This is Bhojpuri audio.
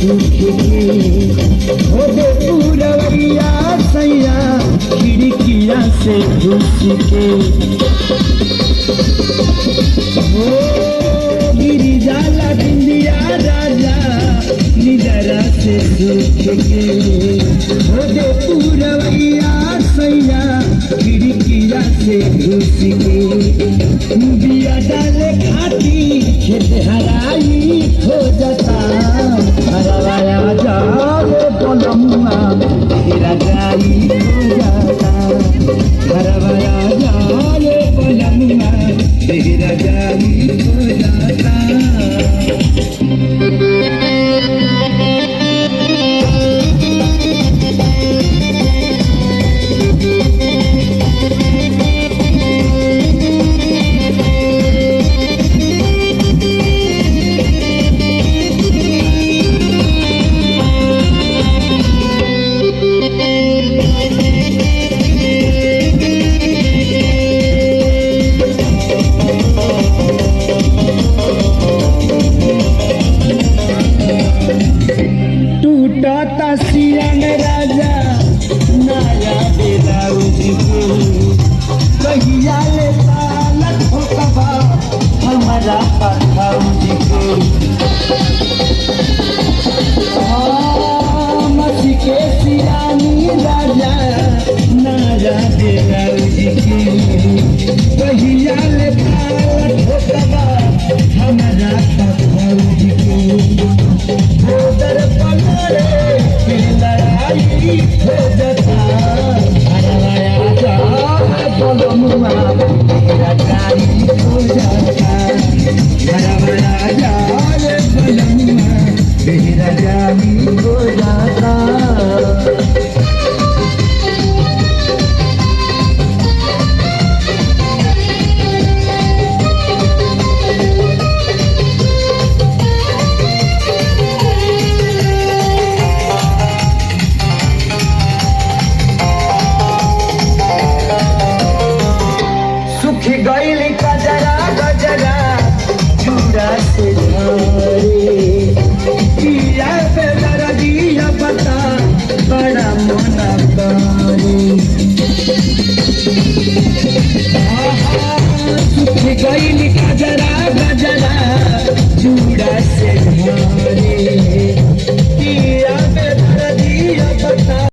सुख के। हो दे पूरवैया सैया खिड़किया से घुस के। हो गिरी जाला बिंदिया राजा निजरा से सुख के। हो दे पूरवैया सैया खिड़किया से घुस के। बिया डाले खाती खेत हराई हो जाता। हरवाया जाए बोलमुआ तेरा जाई हो जाता। हरवाया जाए बोलमुआ तेरा जाई हो जाता। टूटता सियन राजा नया बेलाउज के। कहिया ले पालक होतबा हमारा पथौज के। हाँ, मछी के सियानी राजा नया बेलाउज के। कहिया